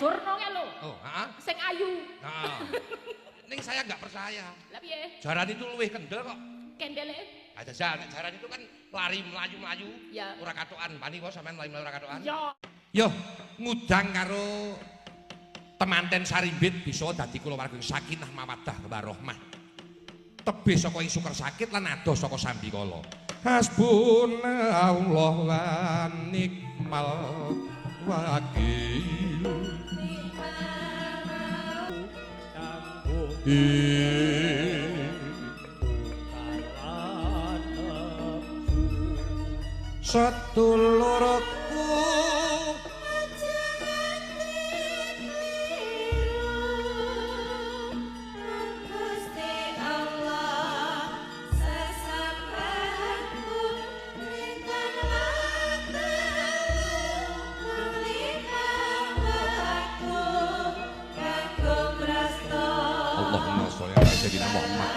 Durna kae lho. Oh, heeh. Sing ayu. Heeh. Ning saya enggak percaya. Lah piye? Jaran itu luwih kendel kok. Kendele. Ah jajal nek jaran itu kan lari mlayu-mlayu. Ya. Ora katokan. Wani wae sampean mlayu-mlayu ora katokan. Ya. Yo, ngudang karo temanten sarimbit bisa dadi kulawarga sakinah mawaddah warahmah. Tebih saka ing suker sakit lan adoh saka sambikala. Hasbunallah wa nikmal wakil. Sedulurku Allahumma sholli ala sayyidina Muhammad.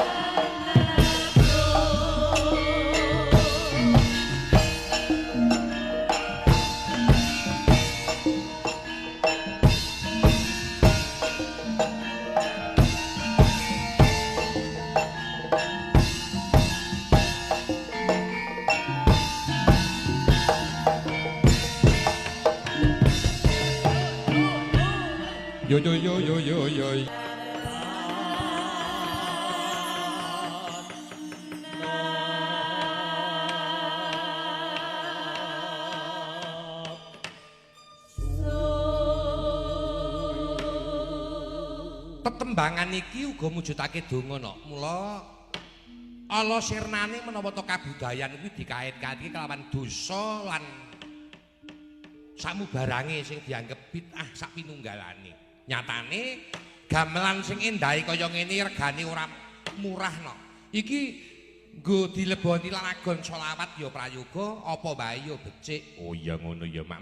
Yo yo yo yo yo yo. Tetembangan iki uga mujudake donga no. Mula ala sirnane menawa to kabudayan kuwi dikait-kaitke kelawan dosa lan samubarange sing dianggep bid'ah sak pinunggalane. Nyatane gamelan sing endahe kaya ngene regane ora murah no. Iki nggo dileboni lalagon selawat ya prayoga apa wae ya becik. Oh iya ngono ya, Mak.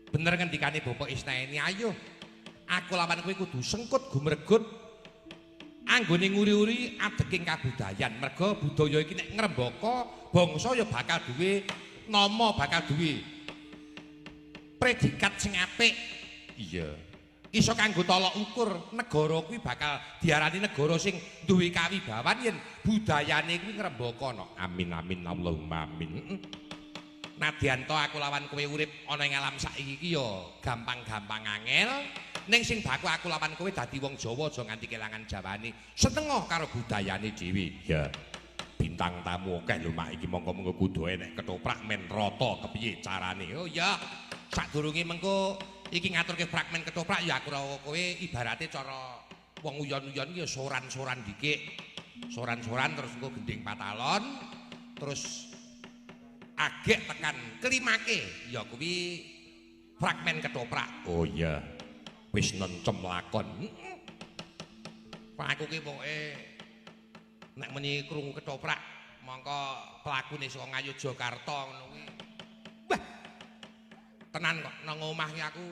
Bener ngendikane Bapak Isnaeni, ayo aku lawan kowe kudu sengkut gumregut anggone nguri-uri adeking kabudayan. Merga budaya iki nek ngrembaka bangsa ya bakal duwe nama, bakal duwe predikat sing apik. Iya. Iso kanggo tolok ukur negara kuwi bakal diarani negara sing duwe kawibawan yen budayane kuwi ngrembaka no. Amin amin Allahumma amin. Nadyan to aku lawan kowe urip ana ing alam saiki iki ya gampang-gampang angel. Ning sing baku aku lawan kowe dadi wong Jawa aja nganti kelangan Jawane. Setengah karo budayane dhewe. Ya. Bintang tamu akeh lho Mak iki monggo-monggo kudu enek ketoprak men rata kepiye carane. Oh ya, sadurunge mengko iki ngaturke fragmen ketoprak ya aku karo kowe ibarate cara wong uyon-uyon iki ya soran-soran dikik. Soran-soran terus engko gending patalon terus agek tekan kelimake ya kuwi fragmen ketoprak. Oh iya. Wis nencem lakon. Aku ki pokoke nek muni krungu ketoprak mongko pelakune saka Ngayogyakarta ngono kuwi. Wah. Tenan kok nang omah ki aku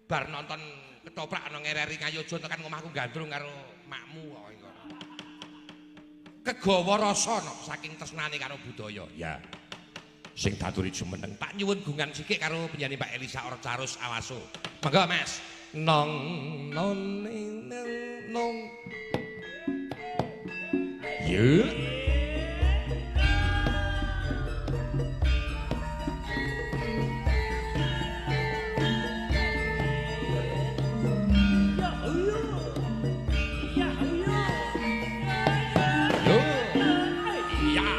bar nonton ketoprak nang RRI Ngayogya tekan omahku gandrung karo makmu kok iku. Kegawa rasa no saking tresnane karo budaya. Ya. Sing daturi jumeneng tak nyuwun gungan sikik karo penyanyi Mbak Elisa Orcarus Awaso. Monggo Mas. Nong nong ning nong. Yo. Yo. Ya.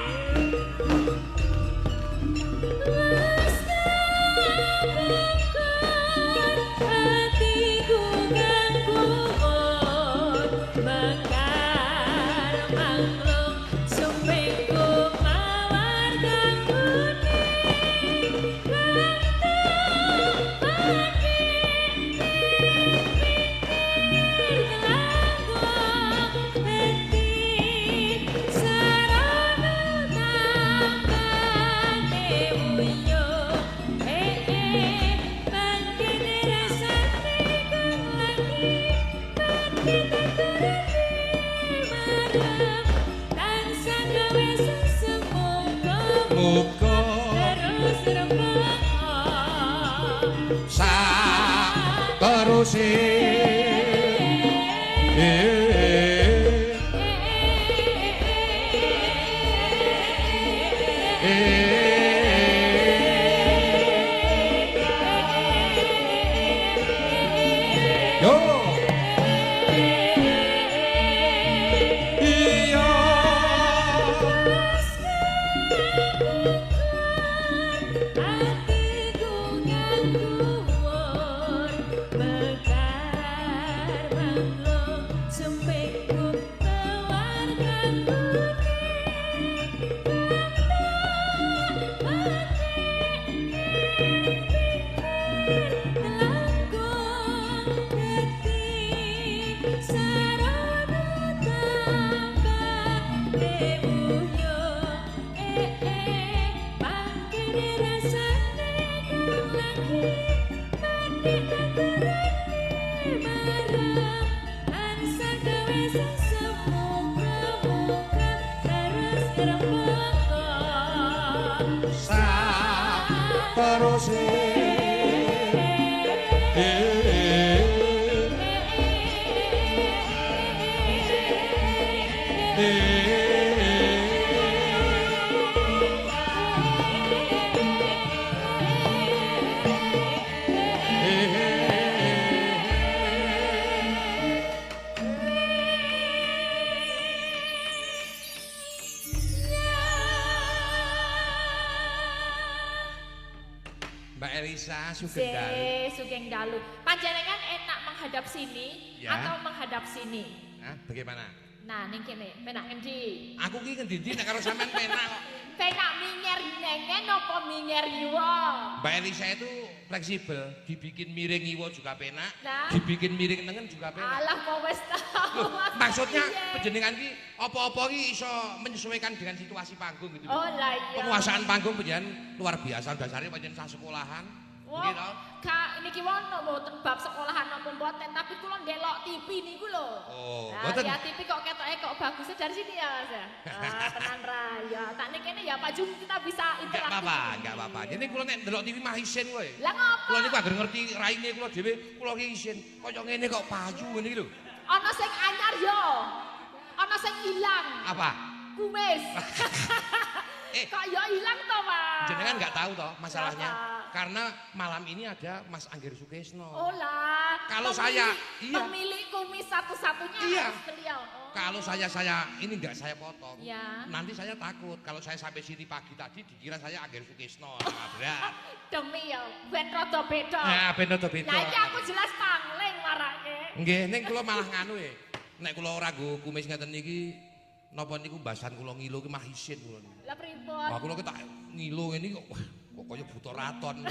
Hatiku kang kuwat mekar manglung sumpingku mawar kang kuning kang pati pinggir langgung hati sarana tambane uyuh bangkit rasane kang lagi bangkit aturane marem tansah gawe semoga Muga terus rembaka. Sak terus yo iya atiku nganggur mekar manglo sempengku tawar terus Mbak Elisa sugeng dalu. Sugeng dalu. Panjenengan enak menghadap sini ya. Atau menghadap sini? Hah, bagaimana? Nah, ning kene, penak ngendi? Aku ki ngendi-endi nek karo sampean penak kok. Penak minyer nengen apa minyer yuwa? Mbak Elisa itu fleksibel, dibikin miring yuwa juga penak, nah. Dibikin miring nengen juga penak. Alah kok wis tau. Maksudnya panjenengan ki apa-apa ki iso menyesuaikan dengan situasi panggung gitu. Oh lah iya. Penguasaan panggung panjenengan luar biasa, dasarnya panjenengan sah sekolahan. Wah, kak niki wono mboten bab sekolahan napa mboten, tapi kula ndelok TV niku lho. Oh, nah, mboten. Ya TV kok ketoke kok bagusnya dari sini ya, Mas ya. Ah, tenan ra ya. Tak nek kene ya Pak Jung kita bisa interaktif. Enggak apa-apa, enggak apa-apa. Jadi kula nek ndelok TV mah isin kowe. Lah ngopo? Kula niku anggere ngerti raine kula dhewe, kula ki isin. Kaya ngene kok payu ngene iki lho. Ana sing anyar yo. Ana sing ilang. Apa? Kumis. Kok yo ilang to, Pak? Jenengan enggak tahu toh masalahnya. Kenapa? Karena malam ini ada Mas Anggir Sukesno. Oh lah. Kalau pemilik, saya iya. Pemilik kumis satu-satunya iya. Harus beliau. Oh. Kalau saya ini enggak saya potong. Ya. Nanti saya takut kalau saya sampai sini pagi tadi dikira saya Anggir Sukesno. Nabrak. Demi ya, ben rada beda. Nah, ben rada beda. Lah iki aku jelas pangling marake. Nggih, ning kula malah nganu e. Nek kula ora nggo kumis ngeten niki napa niku mbasan kula ngilo ki mah isin kula niku. Lah pripun? Wah, kula ki tak ngilo ngene kok wah kok kaya buta raton.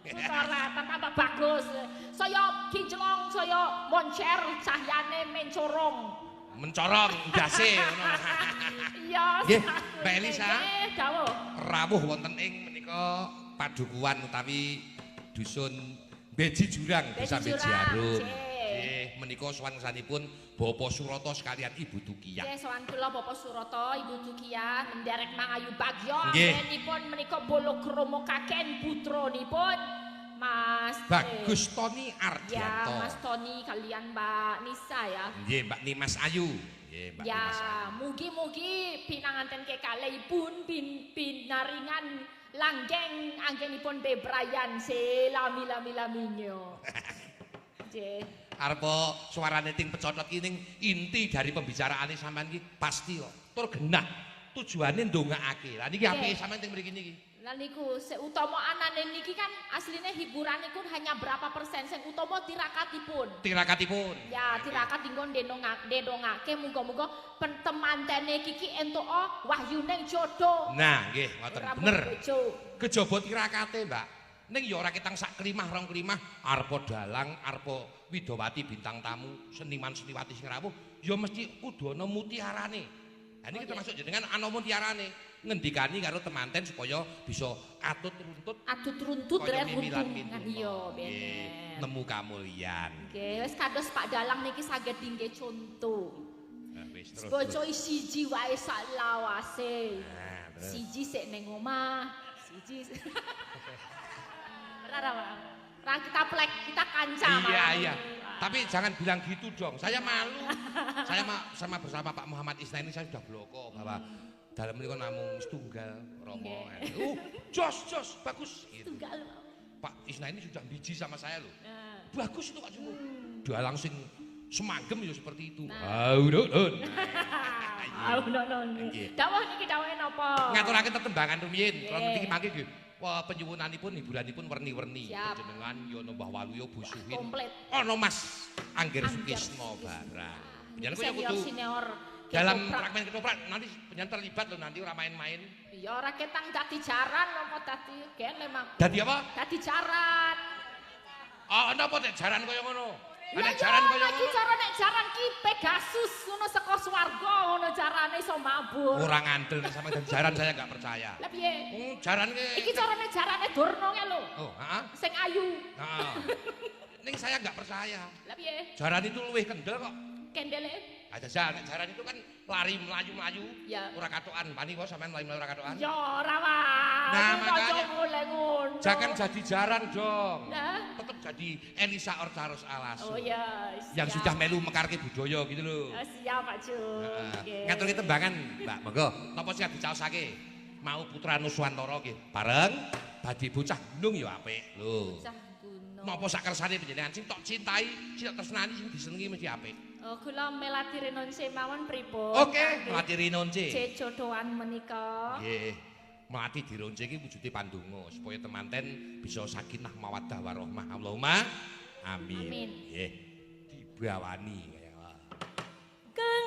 Buta raton tambah bagus. Saya kinclong, saya moncer cahyane mencorong. Mencorong ndase ngono. Iya. Nggih, Mbak Elisa. Nggih, dawuh. Rawuh wonten ing menika padukuhan utawi dusun Beji Jurang, Desa Beji Arum. Nggih, menika sowan-sanipun Bapak Surata sekalian Ibu Tukiyah. Nggih, sowan kula Bapak Surata, Ibu Tukiyah menderek mangayu bagya. Anggenipun menika bolo kromo kaken putranipun Mas Bagus Tony Ardianto. Ya, Mas Tony kalian Mbak Nisa ya. Nggih, Mbak Nimas Ayu. Nggih, Mbak ya, Nimas Ayu. Mugi-mugi pinanganten kekalihipun pinaringan langgeng anggenipun bebrayan selami-lami-laminyo. Nggih. Arepa suarane ting pecotot ki ning inti dari pembicaraane sampean ki pasti kok. Tur genah tujuane ndongakake. Lah niki apike sampean ting mriki niki. Lah niku seutama anane niki kan asline hiburan niku hanya berapa persen, sing utama tirakatipun. Tirakatipun. Ya, tirakat dinggo ndongake muga-muga temantene iki entuk wahyuning jodoh. Nah, nggih ngoten bener. Kejaba tirakate, Mbak. Ning ya ora ketang sak klimah rong klimah arepa dalang, arepa widowati bintang tamu, seniman-seniwati sing rawuh ya mesti kudu ana mutiarane. Ha niki termasuk jenengan ana mutiarane, ngendikani karo temanten supaya bisa atut runtut. Atut runtut rek runtungan iya bener. Nemu kamulyan. Nggih, wis kados Pak Dalang niki saged dingge conto. Nah, wis terus. Bojo siji wae sak lawase. Siji sik ning omah, siji Rara, Ora kita plek, kita kanca malah. Iya, iya. Tapi jangan bilang gitu dong. Saya malu. Saya sama bersama Pak Muhammad Isna ini saya sudah bloko bahwa dalam ini kan namung setunggal Romo. Jos jos bagus gitu. Setunggal. Pak Isna ini sudah biji sama saya loh. Bagus itu Pak Jumbo. Dalang sing semanggem ya seperti itu. Audun. Audun. Dawuh niki dawuhe napa? Ngaturaken tetembangan rumiyin. Kula niki mangke nggih. Wah, penyuwunanipun hiburanipun werni-werni. Panjenengan ya Mbah Waluyo Bu Suhin. Ana Mas Angger Sukisno barang. Panjenengan kok kudu senior dalam fragmen ketoprak nanti panjenengan terlibat loh nanti ora main-main. Ya ora ketang dadi jaran apa dadi kene mak. Dadi apa? Dadi jaran. Ah, ana apa nek jaran kaya ngono? Nek jaran kaya ngono. Iki cara nek jaran ki Pegasus ngono saka swarga ngono carane iso mabur. Ora ngandel nek sampeyan dadi jaran saya enggak percaya. Lah piye? Jaran ki iki carane jarane Durna ke lho. Oh, heeh. Sing ayu. Heeh. Ning saya enggak percaya. Lah piye? Jaran itu luwih kendel kok. Kendele. Aja nek jaran itu kan lari melayu-melayu, ora katokan. Pani kok sampean mlayu-mlayu ora katokan? Ya ora wae. Nah, makanya jangan jadi jaran dong. Nah. Tetap jadi Elisa Orcaros Alaso. Oh iya, yang sudah melu mekarke budaya gitu lho. Oh, siap Pak Jun. Heeh. Ngaturke tembangan, Mbak, monggo. Napa sing dicaosake? Mau Putra Nuswantara nggih, bareng badhe bocah gunung ya apik lho. Bocah gunung. Napa sak kersane panjenengan sing tok cintai, sing tok tresnani, sing disenengi mesti apik. Oh, kula melati rinonce mawon pripun? Oke, melati rinonce. Jejodohan menika. Nggih. Melati dironce iki wujude pandonga supaya temanten bisa sakinah mawaddah warahmah. Allahumma amin. Amin. Nggih. Dibawani kaya. Kang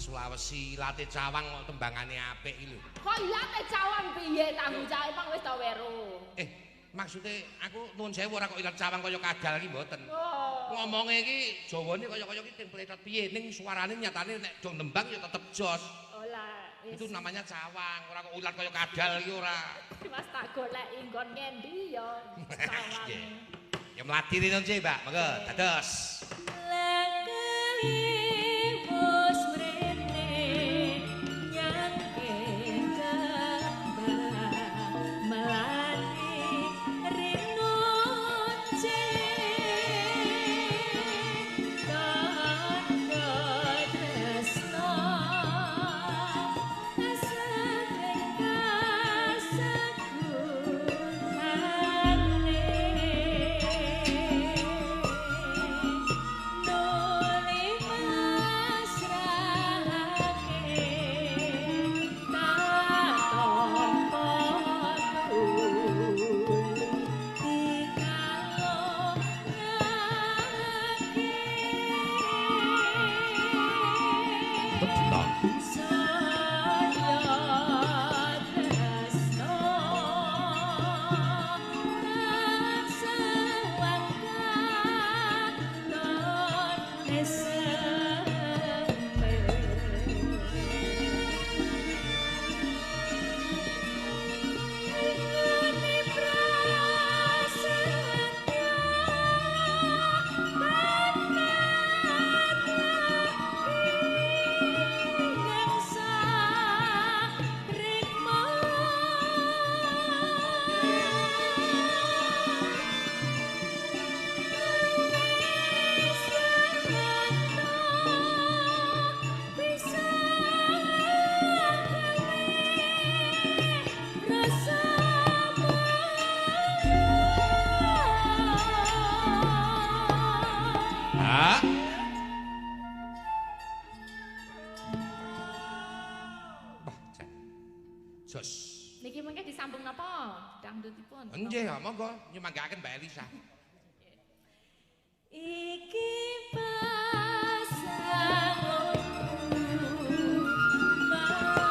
Sulawesi late cawang kok tembangane apik iki lho. Kok late cawang piye tanggung jawab emang wis ta weru. Maksude aku nuwun sewu ora kok ilat cawang kaya kadal iki mboten. Oh. Ngomonge iki Jawane kaya-kaya iki templetot piye ning suarane nyatane nek do nembang ya tetep jos. Oh lah wis. Itu namanya cawang, ora kok ulat kaya kadal iki ora. Mas tak goleki nggon ngendi ya cawang. Ya mlati rene, Mbak. Monggo dados. Noli Jos. Niki mengke disambung napa? Dangdutipun. Nggih, monggo nyumanggaaken Mbak Elisa. Iki pasanganku mawar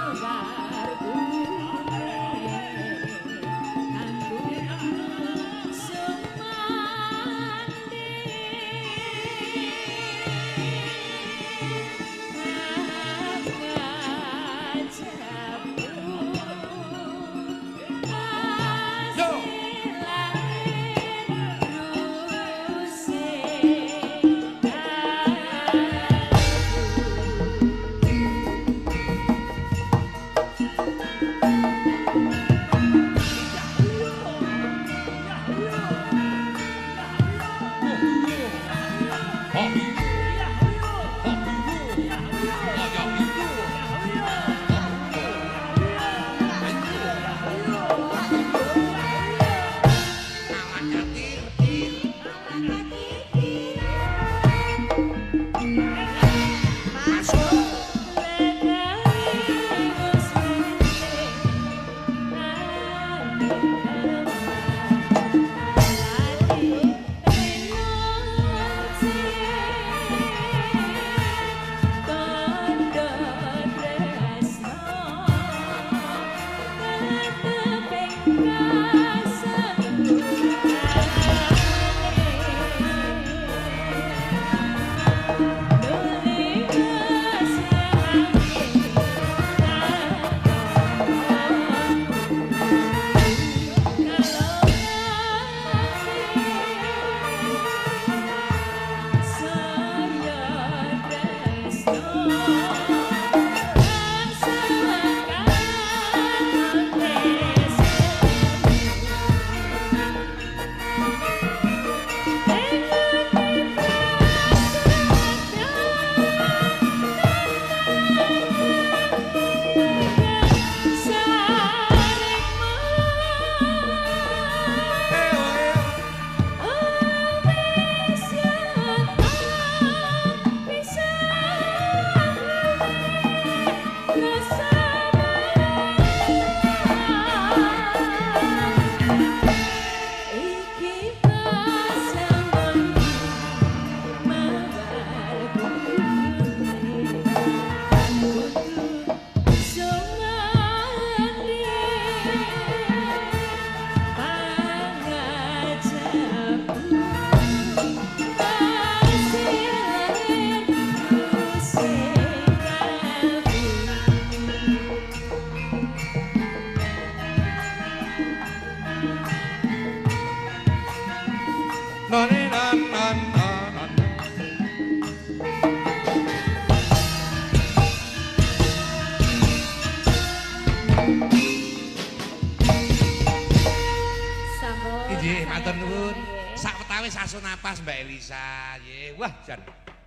Napas Mbak Elisa, ye, wah jan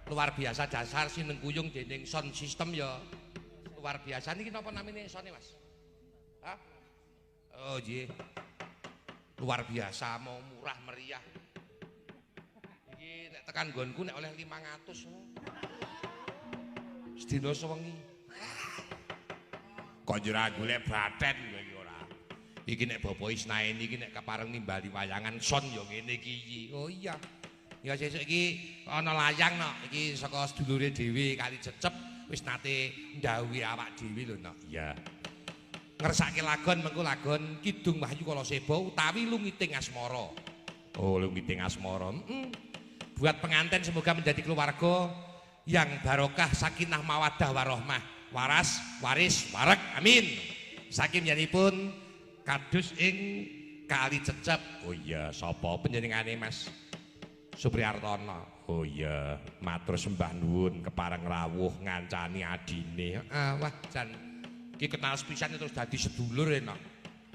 luar biasa dasar sinengkuyung dening sound system ya luar biasa. Niki napa namine sound-e Mas? Hah? Oh nggih. Luar biasa mau murah meriah. Iki nek tekan nggonku nek oleh 500. Sedina sewengi. Kok njera golek baten kowe iki ora. Iki nek Bapak Isnaeni iki nek kepareng nimbali wayangan son ya ngene iki. Oh iya. Ya sesuk iki ana layang nok, iki saka sedulure dhewe kali Cecep wis nate ndhawuhi awak dhewe lho nok. Iya. Ngersake lagon mengko lagon Kidung Wahyu Kalaseba utawi Lungiting Asmara. Oh, Lungiting Asmara. Buat pengantin semoga menjadi keluarga yang barokah, sakinah, mawaddah, warohmah, waras, waris, wareg. Amin. Saking yanipun kadus ing Kali Cecep. Oh iya, sapa panjenengane Mas? Supriyartono. Oh iya, matur sembah nuwun kepareng rawuh ngancani adine. Ah, wah jan iki kenal sepisan terus dadi sedulur enak.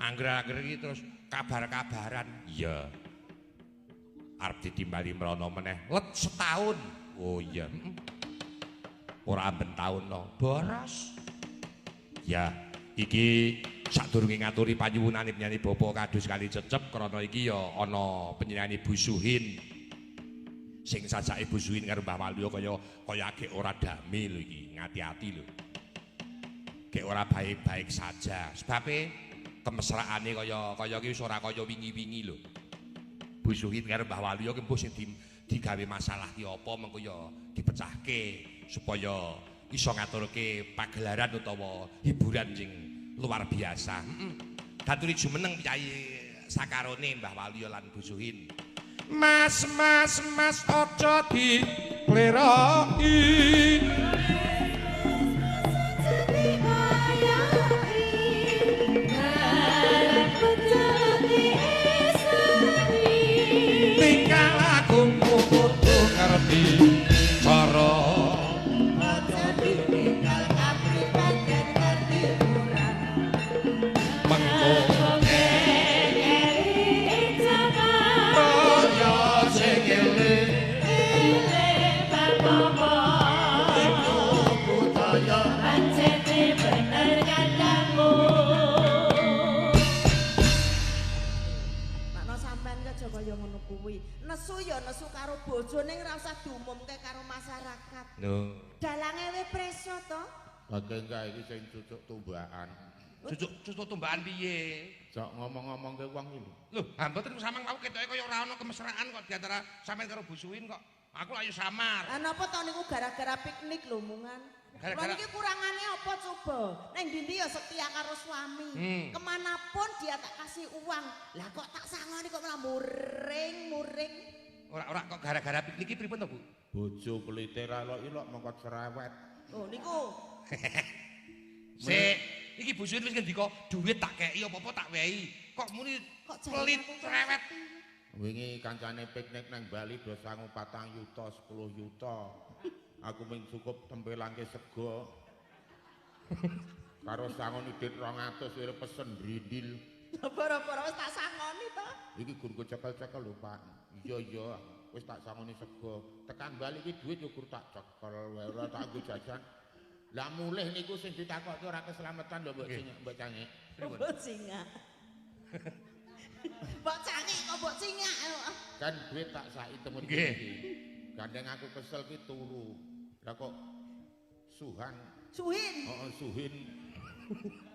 Angger-angger iki terus kabar-kabaran. Iya. Arep ditimbali mrono meneh. Let setahun. Oh iya. Ora amben taun no. Boros. Ya, iki sadurunge ngaturi panyuwunane penyanyi Bapak Kadus Kali Cecep krana iki ya ana penyanyi Bu Suhin. Sing sajake Bu Suhin karo Mbah Waluyo kaya kaya agek ora dame lho iki, ngati-ati lho. Gek ora baik-baik saja. Sebabe kemesraane kaya kaya ki wis ora kaya wingi-wingi lho. Bu Suhin karo Mbah Waluyo ki mbuh sing digawe masalah ki apa mengko ya dipecahke supaya iso ngaturke pagelaran utawa hiburan sing luar biasa. Heeh. Daturi jumeneng piyayi sakarone Mbah Waluyo lan Bu Suhin. Mas mas mas aja dikleroki. Tingkah lakumu kudu ngerti cara aja ditinggal kapribaden ketimuran mengko kaya sing eling iku budaya Pancene bener kandangmu. Makna sampean ki aja kaya ngono kuwi. Nesu ya nesu karo bojo ning ora usah diumumke karo masyarakat. Lho, Dalange wis preso to. Lagi enggak iki sing cucuk tumbakan. Cucuk tumbakan piye? Jok ngomong-ngomongke wong iki lho. Lho, ha mboten samang wau ketoke kaya ora ana kemesraan kok di antara sampean karo Bu Suhin kok. Aku lak yo samar. Lah napa to niku gara-gara piknik lho mungan. Gara-gara- Kula niki kurangane apa coba? Neng ndi ya setia karo suami. Kemanapun dia tak kasih uang. Lah kok tak sangoni kok malah muring-muring. Ora-ora kok gara-gara piknik iki pripun to, Bu? Bojo pelite ra ilok-ilok mongko cerewet. Oh niku. Sik, iki Bu Suhin wis ngendika dhuwit tak kei apa-apa tak wehi. Kok muni Kok pelit cerewet. Wingi kancane piknik nang Bali do sangu 4 yuta, 10 yuta. Aku mung cukup tempelangke sego. Karo sangoni dit 200 wis pesen brindil. Boro-boro wis tak sangoni to. Iki gur go cekel-cekel lho, Pak. Iya iya, wis tak sangoni sego. Tekan Bali iki dhuwit yo gur tak cekel wae ora tak nggo jajan. Lah mulih niku sing ditakokke ora keselamatan lho mbok sing mbok cangik. Mbok cingak. Mbok cangik kok mbok cingak. Kan dhuwit tak saki temen Nggih. iki. Gandeng aku kesel ki turu. Lah kok Suhan, Suhin. heeh Suhin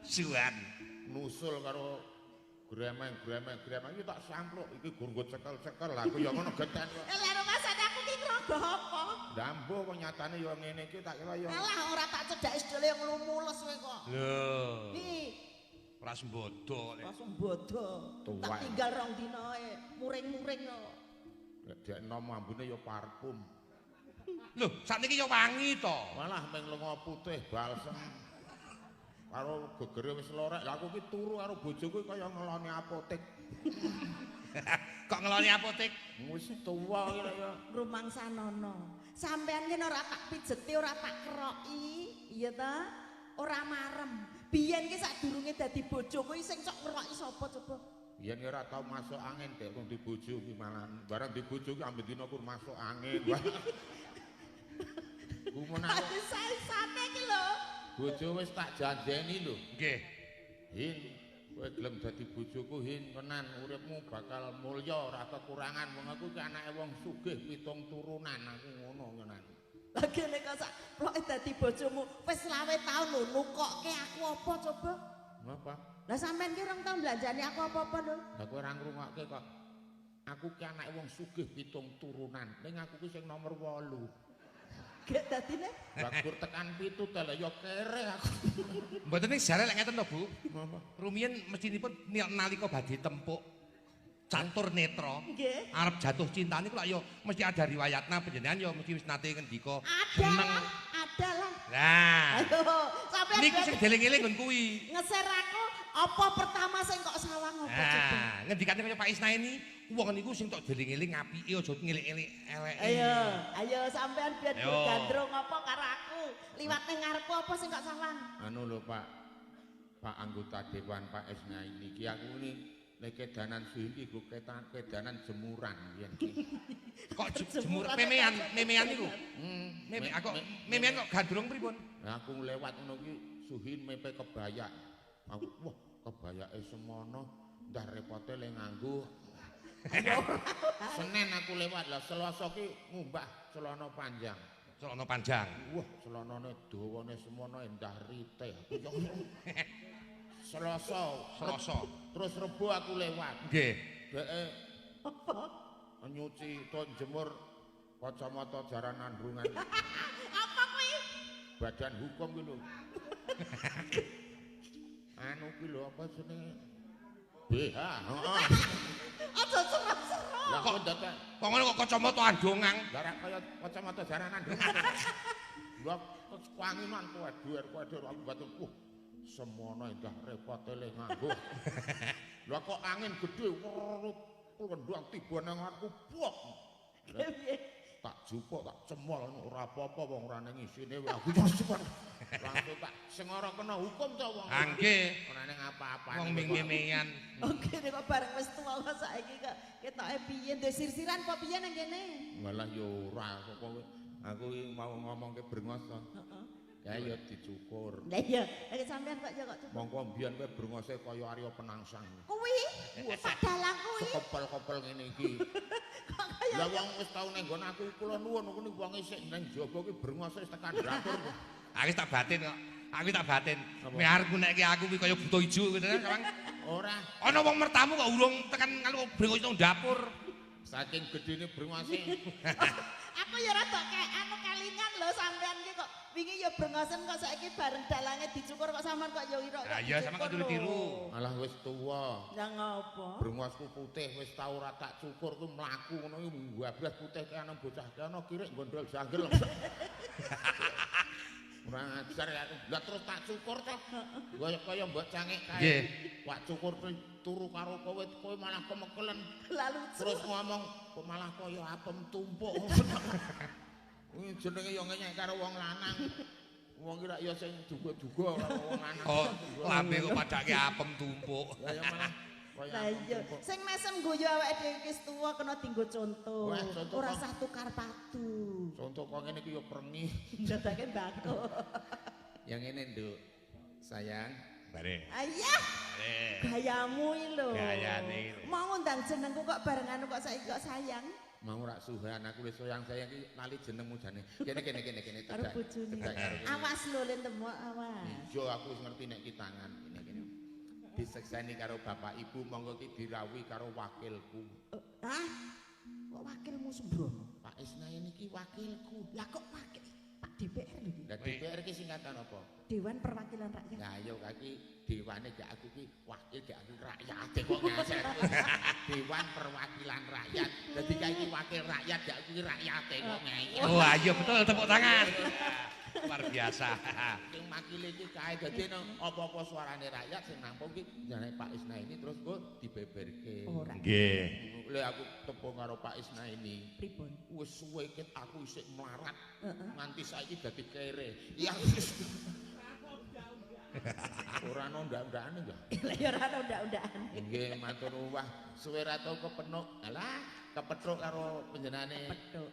Suhan. nusul karo gremeng-gremeng gremeng iki tak sampluk iki gur nggo cekel-cekel. Lah aku ya ngono geten kok. Eh lah rumasane aku ki ngrogoh apa? Lah mbuh kok nyatane ya ngene iki tak kira ya Alah ora tak cedhaki sedele nglumules kowe kok. Lho, Iki ora sembodo lek. langsung bodo. Tuwek. Tak tinggal rong dina e, muring-muring kok. Lek dek enom ambune ya parfum. Lho, sakniki ya wangi to. Malah meng lenga putih balsem. Karo gegere wis lorek. Lah aku ki turu karo bojoku kaya ngeloni apotek. Kok ngeloni apotek? Wis tuwa iki lho ya. Rumangsanono. Sampean ki ora tak pijeti, ora tak keroki, iya ta? Ora marem. Biyen ki sadurunge dadi bojoku sing sok ngeroki sapa coba? Yen ora tau masuk angin dek wong di bojo ki malah. Barang di bojo ki amben dina kur masuk angin. Wah. Gumun aku Aduh sae-sane ki lho. bojo wis tak janjeni lho. Nggih. Hin, kowe gelem dadi bojoku Hin tenan uripmu bakal mulya ora kekurangan wong aku ki anake wong sugih pitung turunan aku ngono tenan. Lah kene kok sak ploke dadi bojomu wis 25 taun lho nukokke aku apa coba? Ngapa? Lah sampean ki rong tau mblanjani aku apa-apa lho. Lah kowe ora ngrungokke kok. Aku ki anake wong sugih pitung turunan, ning aku ki sing nomor 8. Gek dadine Lah gur tekan 7 ta lah ya kere aku. Mboten ning sejarah lek ngeten to, Bu. Ngapa? Rumiyin mestinipun nalika badhe tempuk catur netra nggih. arep jatuh cinta niku lak ya mesti ada riwayatna panjenengan ya mesti wis nate ngendika Ada seneng. lah, ada lah. Lah, Ayo, sampean niku sing dieling-eling nggon kuwi. ngeser aku apa pertama sing kok sawang apa coba? Nah, ngendikane kaya Pak Isnaini, wong niku sing tok dieling-eling apike aja ngeling-eling eleke. Ayo, ayo sampean biar Ayo. gandrung apa karo aku. Liwat ning ngarepku apa sing kok sawang? Anu lho Pak. Pak anggota dewan Pak Isnaini ki aku ni nek kedanan suwi iki nggo kedanan jemuran yen ki. Kok jemur memean, memean niku. Hmm, Meme aku memean kok gandrung pripun? Lah aku lewat ngono ki Suhin mepe kebayak. Aku wah kebayake semono ndah repote le nganggo. Senin aku lewat lah Selasa ki ngumbah celana panjang. Celana panjang. Wah, celanane dawane semono endah rite. Aku yo. Selasa, Selasa. Terus Rebo aku lewat. Nggih. Dheke apa? Nyuci to jemur kacamata jaran andrungan. Apa kuwi? Badan hukum kuwi lho. Anu kuwi lho apa jenenge? BH, heeh. Aja serem-serem. Lah kok dadak Kok ngono kok kacamata andongang. lah ra kaya kacamata jaran andrungan. Lah terus wanginan kuwi aku batin. Semono endah repote le nganggo. Lah kok angin gedhe rendang tiba nang aku bok. Piye? Tak jupuk tak cemol ora apa-apa wong ora ning isine aku langsung tak sing ora kena hukum to wong. Ha nggih. Ora ning apa-apane. Wong ming-mingan. Oke, kok bareng wis tuwa kok saiki kok ketoke piye ndek sir-siran apa piye nang kene? Malah yo ora kok aku mau ngomongke brengos to. Heeh. Ya ya dicukur. Lah iya, lha sampean kok ya kok cukur. Mongko mbiyen kowe brengose kaya Arya Penangsang. Kuwi Pak Dalang kuwi. Sekepel-kepel ngene iki. Kok kaya Lah wong wis tau ning nggon aku kula nuwun ngono wong isih ning jaba ki brengose wis tekan dapur. Aku tak batin kok. Aku tak batin. Meh arep ngunekke aku kuwi kaya buta ijo gitu kan. Ora. Ana wong mertamu kok urung tekan kalau brengos nang dapur. Saking gedene brengose. Aku ya rada kayak anu kelingan lho sampean ki kok wingi ya brengosen kok saiki bareng dalange dicukur kok sampean kok ya ira. Lah iya sampean kok tiru-tiru. Alah wis tuwa. Lah ngopo? Brengosku putih wis tau ora tak cukur kuwi mlaku ngono iki mbablas putih kaya ana bocah kaya ana kirik gondol janggel. Ora ajar ya. Lah terus tak cukur to. Kaya mbok cangik kae. Nggih. Wak cukur turu karo kowe, kowe malah kemekelen. Lah lucu. Terus ngomong kok malah kaya apem tumpuk. Kuwi jenenge ya ngenyek karo wong lanang. Wong ki rak ya sing duga-duga karo wong lanang. Oh, lambe kok padake apem tumpuk. Lah ya malah kaya Lah apem iya, tumpuk. sing mesem guyu awake dhewe iki wis tuwa kena dienggo conto. Wah, conto Ora kok. sah tukar padu. Contoh kok ngene iki ya prengi. Dadake mbako. Yang ngene, Nduk. Sayang. Bare. Ayah, Bare. gayamu iki lho. Gayane iki lho. Mau ngundang jenengku kok bareng anu kok saiki kok sayang. Mau rak suhan aku wis sayang-sayang iki lali jenengmu jane. Kene kene kene kene Karo bojone. Cedak karo kene. Awas lho len temok awas. Iya aku wis ngerti nek ki tangan kene kene. Disekseni karo bapak ibu monggo ki dirawuhi karo wakilku. Hah? Kok wakilmu sembrono? Pak Isnain iki wakilku. Lah kok wakil Pak DPR lho iki. Lah DPR ki singkatan apa? Dewan Perwakilan Rakyat. Lah yo iki dewane gak aku ki wakil gak aku rakyat kok ngasek. Dewan Perwakilan Rakyat. Dadi kae iki wakil rakyat gak aku ki rakyate kok ngeyel. Oh, ayo betul tepuk tangan. Luar biasa. Sing makile iki kae dadi apa-apa suarane rakyat sing nampung ki jenenge Pak Isnaini terus kok dibeberke. Ora. Nggih. Lha aku tepung karo Pak Isnaini. Pripun? Wis suwe ket aku isih melarat. Heeh. Nganti saiki dadi kere. Ya ora ono ndak-ndakane ya. Lah ya ora ono ndak-ndakan. Nggih matur wah suwe ra tau kepenuk. Alah, kepethuk karo panjenengane. Petuk.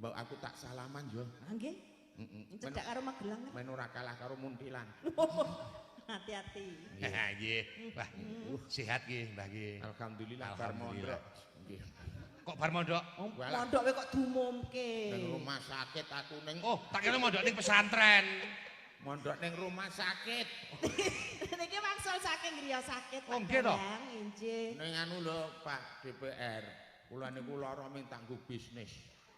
Mbok aku tak salaman yo. Ah nggih. Heeh. Cedhak karo Magelang. Men ora kalah karo Muntilan. Hati-hati. Nggih. Wah, sehat nggih, Mbah nggih. Alhamdulillah bar Alhamdulillah. mondok. Nggih. Kok bar mondok? Walah. Mondoke kok diumumke. Ning rumah sakit aku ning Oh, tak kira mondok ning pesantren. mondok ning rumah sakit. Niki wangsul saking griya sakit. Oh, nggih to? Dalang, Injih. Ning anu lho Pak DPR. Kula niku lara minta nggo bisnis.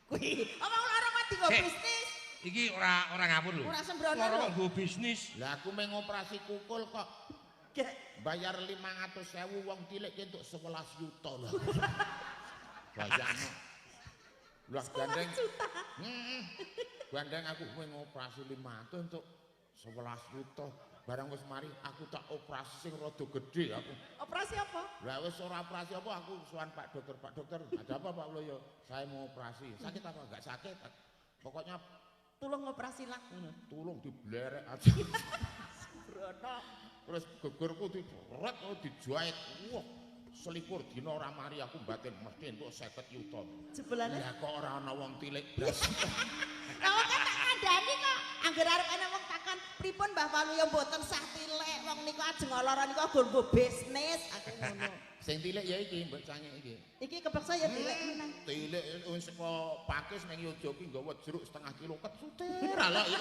Kuwi, apa lara kok dienggo Sik. bisnis? Iki ora ora ngawur lho. Ora sembrono Lara lho. kok nggo bisnis. Lah aku meng operasi kukul kok Gek. bayar 500.000 wong cilik ki entuk 11 yuta lho. Bayangno. Lah gandeng juta. Heeh. Gandeng aku meng operasi 500 entuk 11 yuta. Barang wis mari aku tak operasi sing rada gedhe aku. Operasi apa? Lah wis ora operasi apa aku suwan Pak Dokter, Pak Dokter, ada apa Pak Loyo? Saya mau operasi. Sakit apa? Enggak sakit. Pokoknya Tulung operasi lah ngono. tulung diblerek aja. Sembrono. Terus gegurku diberet dijahit. Wah, selikur dina ora mari aku batin mesti entuk 50 yuta. Jebulane. Lah kok ora ana wong tilik blas. Lah wong kan tak kandhani kok. Angger arep ana wong takon, pripun Mbah Waluyo mboten sah tilik wong niku ajeng lara niku nggo bisnis aku ngono. Sing tilik ya iki mbok cangik iki. Iki kepeksa ya tilik meneh. Tilik wis saka Pakis ning Yogya ki nggawa jeruk setengah kilo kecutir. Ala iki.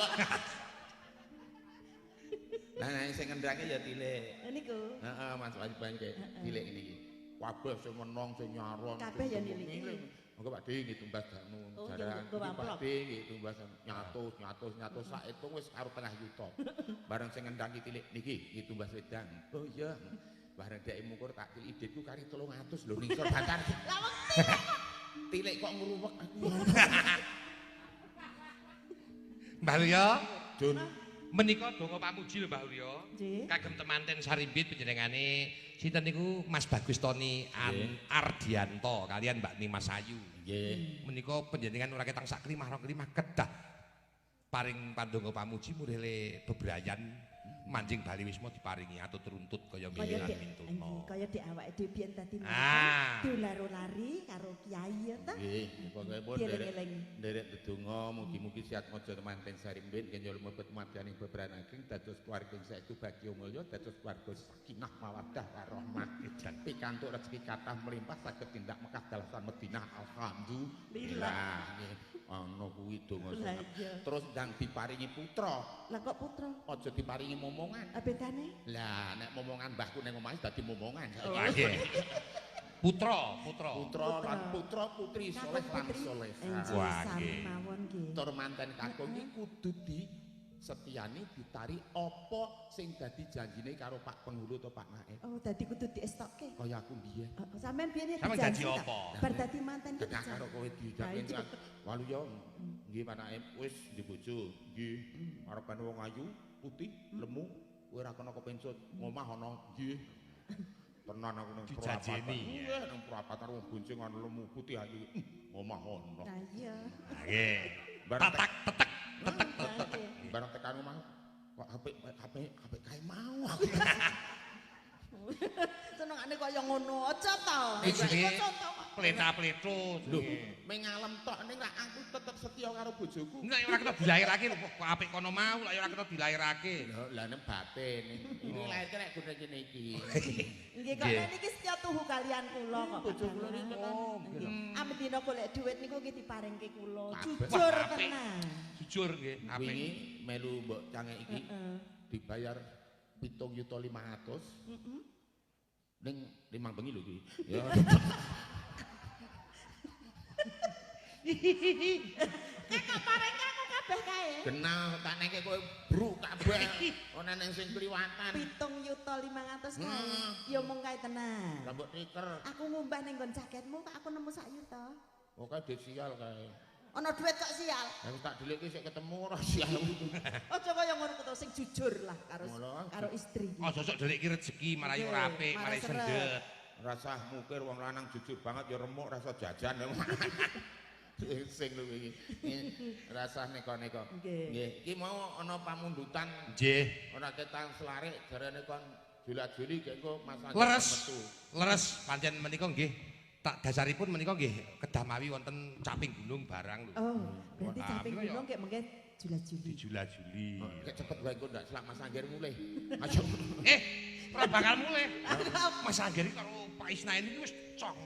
Lah nek sing ngendange ya tilik. Niku. Heeh, Mas Wajiban tilik ngene iki. Kabeh sing menong sing nyaron. Kabeh ya niliki. Monggo Pak De nggih tumbas danu jaran. Pak De nggih tumbas nyatus sak hitung wis karo tengah yuta. Bareng sing ngendang ki tilik niki nggih tumbas wedang. Oh iya. Bareng dhek mukur tak tiliki dhitku kari 300 lho ning sor bantar. Lah wong tilik kok. Tilik kok ngruwek aku. Mbah Luryo, Dun. Menika donga pamuji lho Mbah Luryo. Kagem temanten Sarimbit panjenengane sinten niku Mas Bagus Tony Ardianto kalian Mbak Nimas Ayu. Nggih. Menika panjenengan ora ketang sak klimah rong klimah kedah paring pandonga pamuji murih bebrayan manjing Bali Wisma diparingi atau teruntut kaya milan mintuna. Kaya dek awake dhewe biyen dadi dolaro-lari karo kiai ya ta. Nggih, pokoke nderek ndedonga mugi-mugi sehat maja temanten Sarimbit kenyo lumebet madyaning bebrayan ageng dados keluarga saestu bagya mulya dados keluarga sakinah mawaddah warahmah pikantuk rezeki kathah melimpah saged tindak Mekah dalasan Madinah alhamdulillah. Nggih. Ana kuwi donga terus ndang diparingi putra. Lah kok putra? Aja diparingi momongan. Ah bedane? Lah nek momongan mbahku ning omahe dadi momongan. Nggih. Putra, putra. Putra lan putra putri soleh lan solehah. Wah nggih. Tur manten kakung iki kudu di setiyani ditari apa sing dadi janjine karo Pak Penghulu atau Pak Naib. Oh, dadi kudu diestokke. Kaya aku mbiyen. Oh, sampean biyen dijanji apa? Bar dadi manten ki. Karo kowe dijamin. Waluya nggih Pak Naib wis di bojo. Nggih. Arepan wong ayu, putih, lemu, kowe ora kena kepencut, ngomah ana nggih. Tenan aku nang dijanjeni. Nggih, nang perapatan wong bonceng ana lemu putih ayu. Ngomah ana. Lah iya. Nggih. Tetek tetek tetek tetek. Barang tekan omah kok apik kae mau aku. Senengane kaya ngono aja ta. Iki pleta-pleto. Lho, mengalem tok ning rak aku tetep setia karo bojoku. Nek ora kena dilairake kok apik kono mau, lek ora kena dilairake. Lho, lah nek batin. Ini lairke nek gone kene iki. Nggih kok nek niki setia tuhu kalian kula kok. Bojo kula niki tenan. Amen dina golek dhuwit niku nggih diparingke kula. Jujur tenan. Jujur nggih, apik. Wingi melu mbok cangek iki dibayar 7.500.000. Heeh. Ning 5 bengi lho iki. Ya. Kok parengke aku kabeh kae. Genah tak neke kowe bruk kabeh. Ana nang sing kliwatan. 7.500.000 kae. Ya mung kae tenan. Lah mbok tiker. Aku ngumbah ning nggon jaketmu kok aku nemu sak yuta. Oh kae duit sial kae. Ana duit kok sial. Lah tak dhelikke sik ketemu ora sial. Aja kaya ngono to sing jujur lah karo karo istri. Aja sok dhelikke rezeki marai ora apik, marai sendet. Rasah mukir wong lanang jujur banget ya remuk rasa jajan. Sing lho iki. Rasah neko-neko. Nggih, iki mau ana pamundutan. Nggih. Ora ketang selarik jarene kon jula-juli gek engko Mas Anjir leres. Leres pancen menika nggih. Tak dasaripun menika nggih kedah mawi wonten caping gunung barang lho. Oh, berarti caping gunung gek mengke jula-juli. Dijula-juli. Gek cepet wae engko ndak selak Mas Angger mulih. Aja. Ora bakal mulih. Mas Angger iki karo Pak Isnain iki wis cong.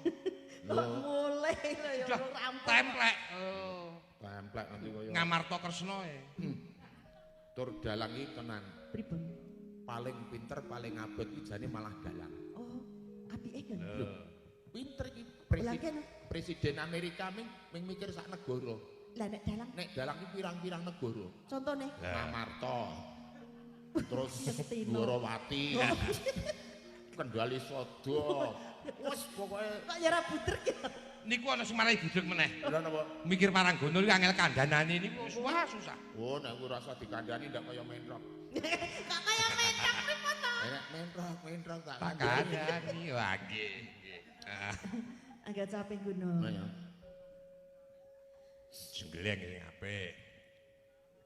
Kok mulih lho ya urung rampung. Templek. Templek nanti kaya Ngamarta Kresna e. Tur dalang iki tenan. Pripun? Paling pinter, paling abot iki jane malah dalang. Oh, apike kan. Lho, pinter iki presiden Amerika ming mikir sak negara. Lah nek dalang? Nek dalang iki pirang-pirang negara. Contone? Ngamarta. Terus Dwarawati. Kendali Sada. Wes pokoke kok ya ora budrek ya. Niku ana sing marai budrek meneh. Lha napa? Mikir Maranggono iki angel kandhanane niku wah susah. Oh nek ora usah dikandhani ndak kaya mentrok. Kok kaya mentrok pripun to? Nek mentrok tak kandhani. Wah nggih nggih. Agak caping gunung. Lah ya. Jenggleng sing apik.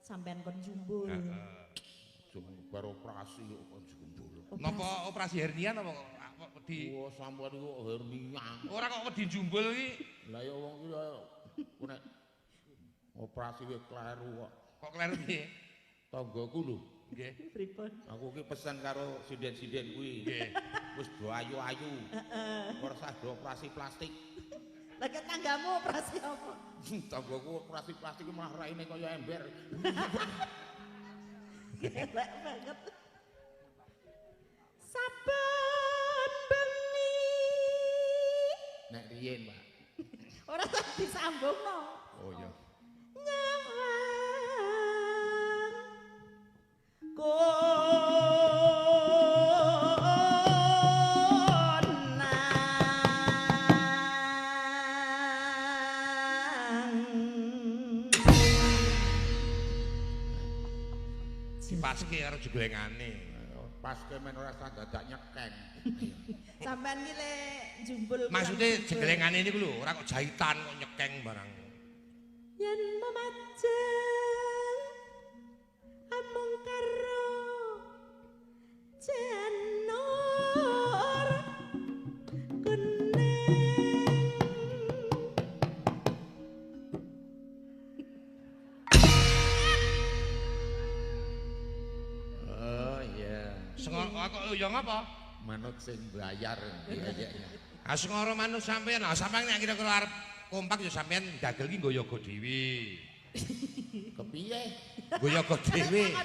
Sampean kon jumbul. Heeh. Jung bar operasi kok kon jumbul. Napa operasi hernia napa kok wedi? Wah, sampean iku hernia. Ora kok wedi jumbul iki. Lah ya wong iki nek operasi wis kleru kok. Kok kleru piye? Tanggaku lho, Nggih. Pripun? Aku ki pesen karo sinden-sinden kuwi. Nggih. Wis do ayu-ayu. Heeh. Ora usah do operasi plastik. Lah ki tanggamu operasi apa? Tanggaku operasi plastik malah raine kaya ember. Elek banget. Saben bengi. Nek riyen, Pak. Ora usah disambungno. Oh iya. Nyawang konang. Dipaske karo jeglengane. Paske men ora usah dadak nyekeng. Sampean ki le jumbul. Maksude jeglengane niku lho, ora kok jahitan kok nyekeng barang. Yen memajeng amung karo janur kuning. Oh iya. Sengoro kok ya ngapa? Manut sing bayar. Iya iya. Ah sengoro manut sampean. Ah sampean nek kira-kira arep kompak ya sampean dagel ki nggo yoga dhewe. Kepiye? Nggo yoga dhewe.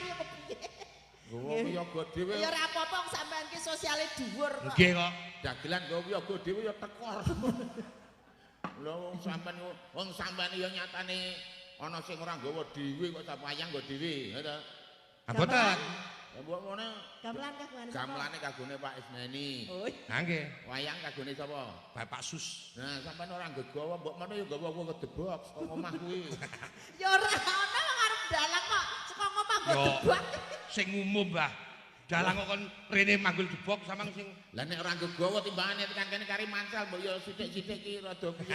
Nggo yoga dhewe. Ya ora apa-apa wong sampean ki sosiale dhuwur kok. Nggih kok. Dagelan nggo yoga dhewe ya tekor. Lho wong sampean ya nyatane ana sing ora nggawa dhewe kok sak wayang nggo dhewe, ha ta? Ah mboten. Ya mbok ngene. Gamelan kagungane sapa? Gamelane kagone Pak Isneni. Oh. Ha nggih. Wayang kagone sapa? Bapak Sus. Nah, sampean ora nggawa mbok mono ya nggawa wong kedebok saka omah kuwi. Ya ora ana wong arep dalang kok saka omah nggo debok. Sing umum, Mbah. Dalang kok kon rene manggul debok samang sing Lah nek ora nggawa timbangane tekan kene kari mancal mbok ya sithik-sithik ki rada piye.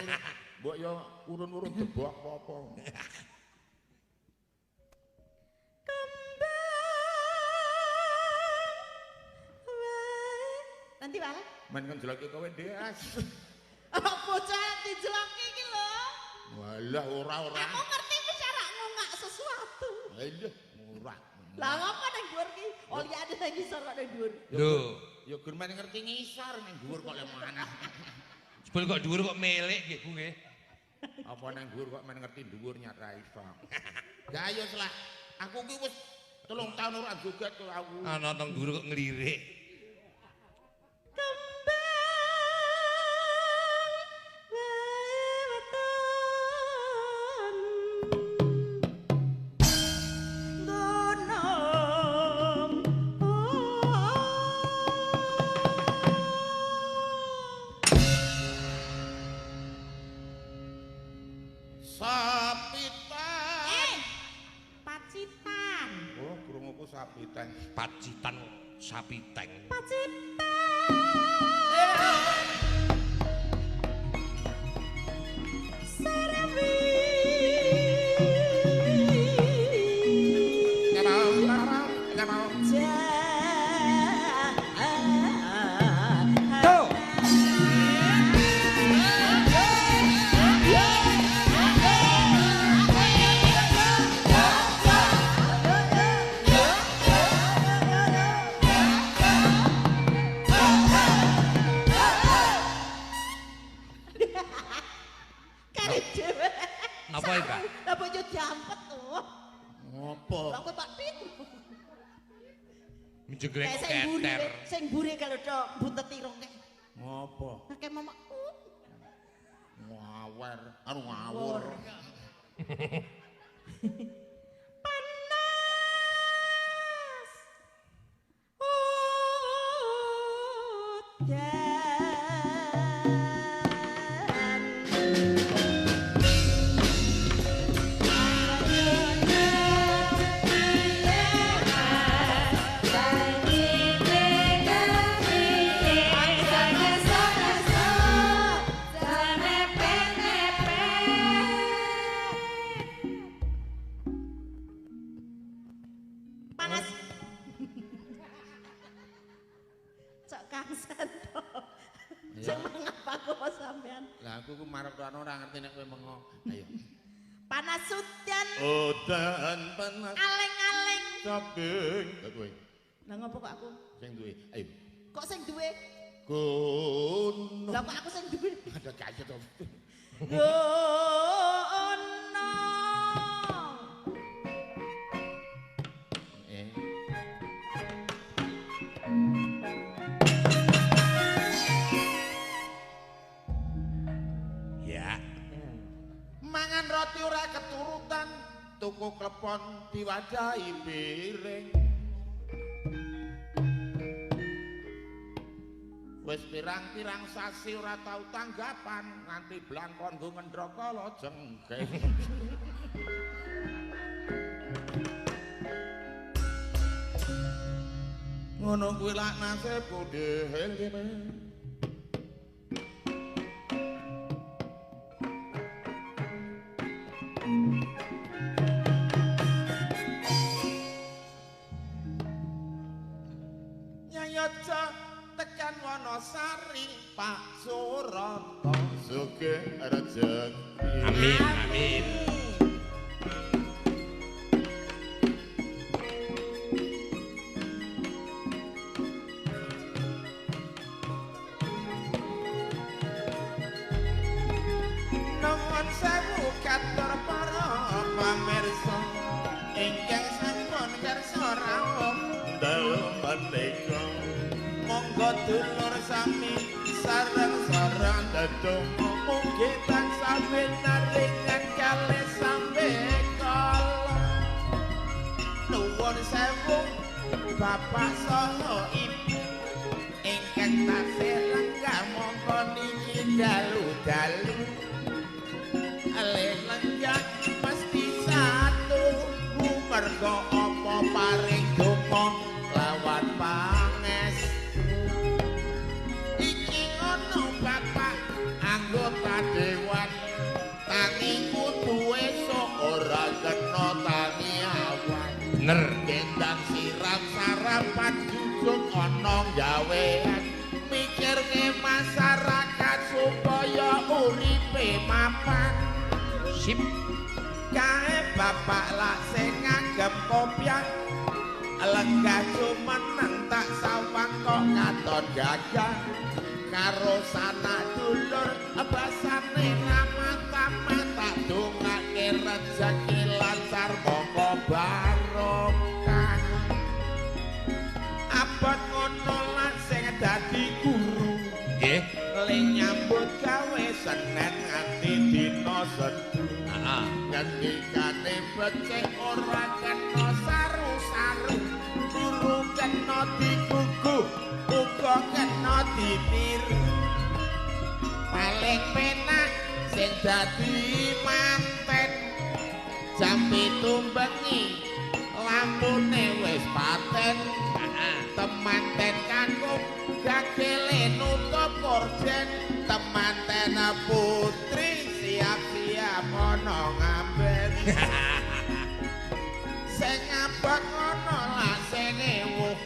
Mbok ya urun-urun debok apa-apa. Nanti wae. Men kon jeloki kowe Des. Apa bocah dijeloki iki lho. Walah ora. Aku ngerti wis arek ngungak sesuatu. Lah ora. Lah apa nang dhuwur ki? Oh liyane nang ngisor kok nang dhuwur. Lho, ya gur men ngerti ngisor nang dhuwur kok le manah. Jebul kok dhuwur kok melek nggih Bu nggih. Apa nang dhuwur kok men ngerti dhuwur nyat ra iso. Lah ayo selak. Aku ki wis 3 tahun ora joget kok aku. Ana teng dhuwur kok nglirik. Kembang weweton gunung. Sapitan. Pacitan. Oh, krunguku sapitan. Pacitan sapiteng. Pacitan. Sarawi. Tuh. Kari dhewe. Napa iki, Pak? Lah bojo diampet to. Ngopo? Lah kowe Pak Pit. Menjegrek Kayak sing mburi, keter. sing mburi kalau tok bunteti rong kae. Ngopo? Kayak mama. Ngawer, anu ngawur. Panas. Udan. Panas. Cok Kang Sento. Sing mengapa kok sampean? Lah aku ku marep rono ora ngerti nek kowe mengo. Ayo. Panas udan Udan panas. aling-aling Sabing. Lah kowe. Lah ngopo kok aku? Sing duwe. Ayo. Kok sing duwe? Gunung. Lah kok aku sing duwe? Ada kaya to. Gunung. Ya. Mangan roti ora keturutan, tuku klepon diwadahi piring. Wis pirang-pirang sasi ora tau tanggapan, nganti blangkon nggo ngendrakala jengking. Ngono kuwi lak nasibku dhewe. Nyayaca tekan Wonosari Pak Surata sugih rejeki. Amin amin. Nuwun sewu katur para pamirsa ingkang sampun kersa rawuh dalu menika. Monggo dulur sami sareng-sareng ndedonga mugi tansah pinaringan kalih sampe kala. Nuwun sewu bapak saha ibu ingkang tasih lenggah mongko niki dalu-dalu. Alih lenggah mesti satu mergo apa paring donga lawan pangestu. Iki ngono bapak anggota dewan tangi kudu esuk ora kena tangi awan. Bener. Gendang siram sarapan jujuk ana gawean mikirke masyarakat supaya uripe mapan. Sip. Kae bapak lak sing ngagem kopiah lenggah jumeneng tak sawang kok katon gagah karo sanak dulur basane ramah tamah tak dongake rejeki lancar mongko barokah. Abot ngono lak sing dadi guru nggih le nyambut gawe Senin nganti dina Setu. Heeh. Ngendikane becik ora kena saru-saru, guru kena digugu, uga kena ditiru. Paling penak sing dadi manten jam 7 bengi lampune wis paten. Temanten kakung gagele nutup korden, temanten putri siap-siap ana ngamben. Sing abot ngono lah sing ewuh.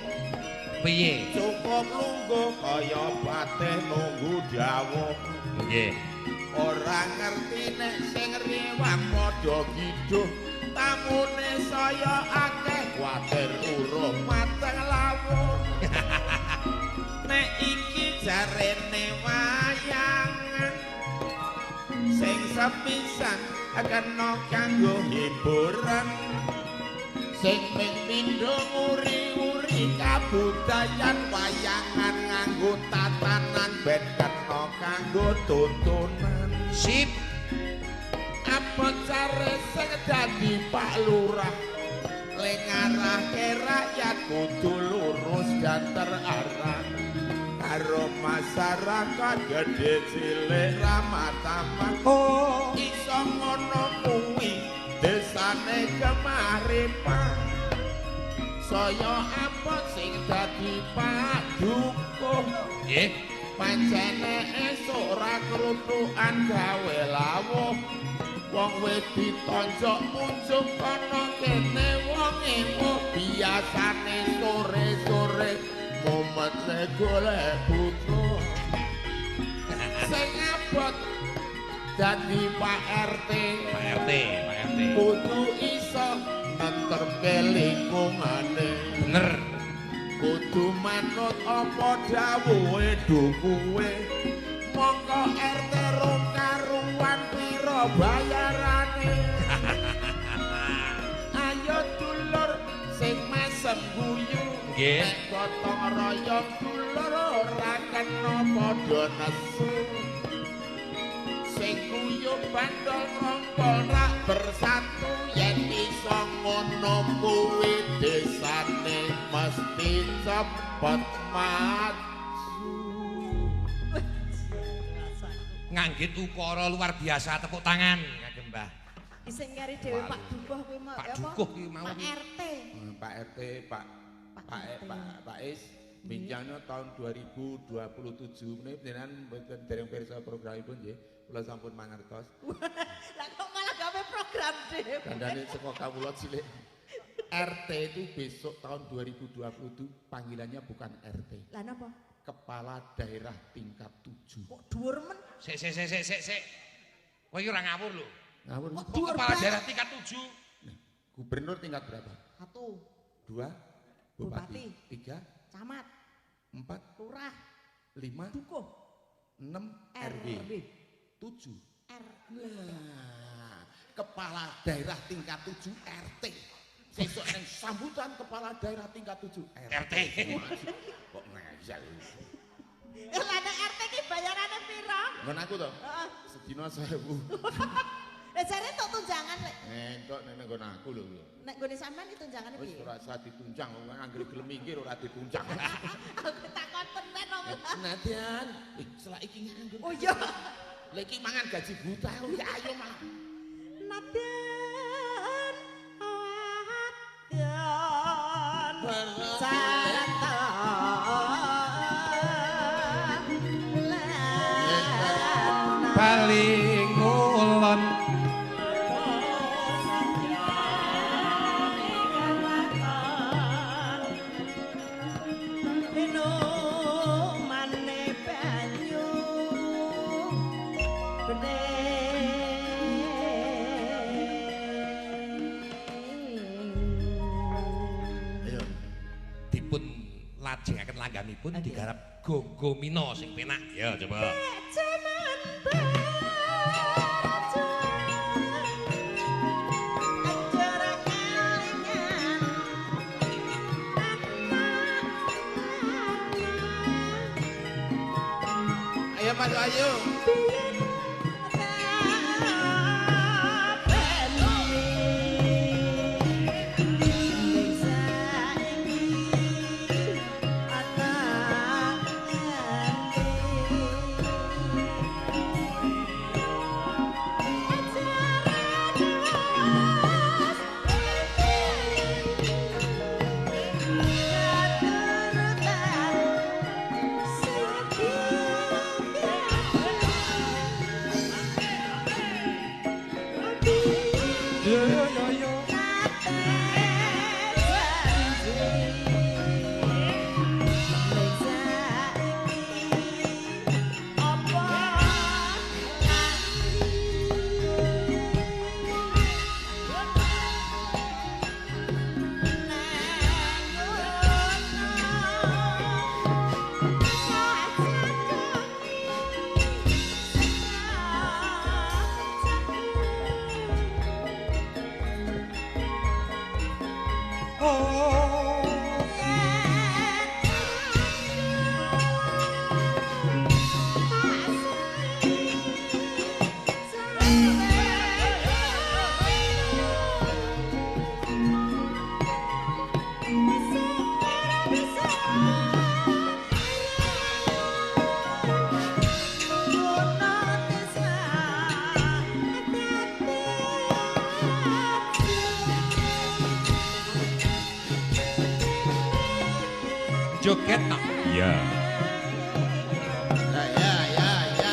Piye? Cukup lungguh kaya batih nunggu dawuh. Nggih. Ora ngerti nek sing rewang padha giduh, tamune saya akeh kuwatir urung mateng lawuh. Nek iki jarene wayangan sing sepisan kena kanggo hiburan, sing ping pindho nguri-uri kabudayan wayangan nganggo tatanan ben kena kanggo tuntunan. Sip. Apa care sing dadi Pak Lurah le ngarahke rakyat kudu lurus dan terarah karo masyarakat gedhe cilik ramah tamah. Oh, iso ngono kuwi desane kemaripan. Saya apot sing dadi Pak Dukuh. Nggih. Pancene esuk ora krutukan gawe lawuh. Wong wis ditonjok munjung kono kene wong ewuh. Biasane sore-sore mumet golek putra. Sing abot dadi Pak RT. Pak RT, Pak RT. Kudu iso Nenterke lingkungane. Bener. Kudu manut apa dawuhe dukuwe. Mongko RT rong karuan pira bayarane. Ayo dulur sing mesem guyu. Nggih. Nek gotong royong dulur ora kena padha nesu. Sing guyub bandol rompol rak bersatu yen iso ngono kuwi desane mesti cepet maju. Nganggit ukara luar biasa, tepuk tangan kagem Mbah. Sing nyari dhewe Pak Dukuh kuwi mau Pak Dukuh kuwi mau. Pak RT. Pak RT, Pak Pak Pak Is bincangnya tahun 2027 menika jenengan mboten dereng pirsa programipun nggih. Kula sampun mangertos. Lah kok malah gawe program dhewe. Dandane saka kawula cilik. RT itu besok tahun 2027 panggilannya bukan RT. Lah napa? Kepala Daerah tingkat 7. Kok dhuwur men? Sik sik sik sik sik. Kowe iki ora ngawur lho. Ngawur. Kok Kok kepala daerah tingkat 7? Nah, gubernur tingkat berapa? 1. 2. Bupati. Bupati. 3. Camat. 4. Lurah. 5. Dukuh. 6. RW. 7. RW. Nah, kepala daerah tingkat 7 RT. Sesuk nang sambutan kepala daerah tingkat 7 RT. Kok ngeyel. Lah nek RT ki bayarane pira? Nggon aku to? Heeh. Sedina 1000. Lah jare entuk tunjangan lek. Entuk nek nggon aku lho. Nek nggone sampean ki tunjangane Wis piye? ora usah ditunjang, wong anggere gelem minggir ora ditunjang. Aku takon tenan kok. Nadyan, selak iki nganggur. Oh iya. Lah iki mangan gaji buta, ya ayo malah. Nadyan wadon carata Bali ngulon. Minumane banyu bening. Ayo. Dipun lajengaken langgamipun digarap Gogo Mino sing penak. Ya coba. Jaman berjuang, acara kelingan, Ayo Mas Ayu. Yo yo yo. Joget tak? Iya. Ya ya ya ya.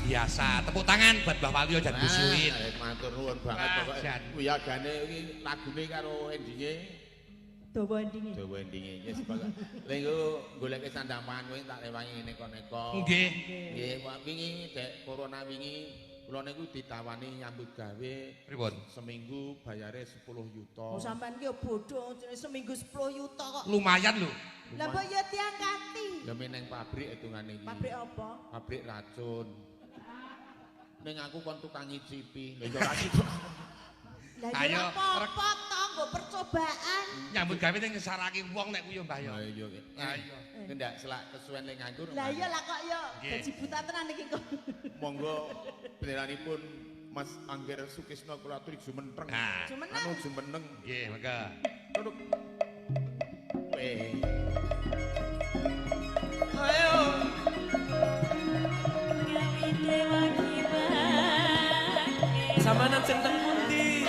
biasa. Tepuk tangan buat Mbah Walio dan Bu Siwin. Matur nuwun banget pokoke. Wiyagane iki lagune karo endinge. Dawa endinge. Dawa endinge. Yes, pokoke. Lha iku goleke sandang pangan kuwi tak rewangi neko-neko. Nggih. Nggih, wingi dek corona wingi kula niku ditawani nyambut gawe. Pripun? Seminggu bayare 10 yuta. Oh sampean ki bodho jenenge seminggu 10 yuta kok. Lumayan lho. Lah mbok ya diangkati. Ya meneng pabrik hitungane iki. Pabrik apa? Pabrik racun. Ning aku kon tukang ngicipi. Lha ya ora sido. Lah ya apa-apa to nggo percobaan. Nyambut gawe ning nyesarake wong nek kuwi ya Mbah ya. Lah iya. Lah iya. Ndak selak kesuwen le nganggur. Lah iya lah kok ya gaji buta tenan iki kok. Monggo benderanipun Mas Angger Sukisno kula aturi jumentreng. Jumeneng. Anu jumeneng. Nggih, monggo. Duduk. Weh. Ayo. Samanan sing teng pundi?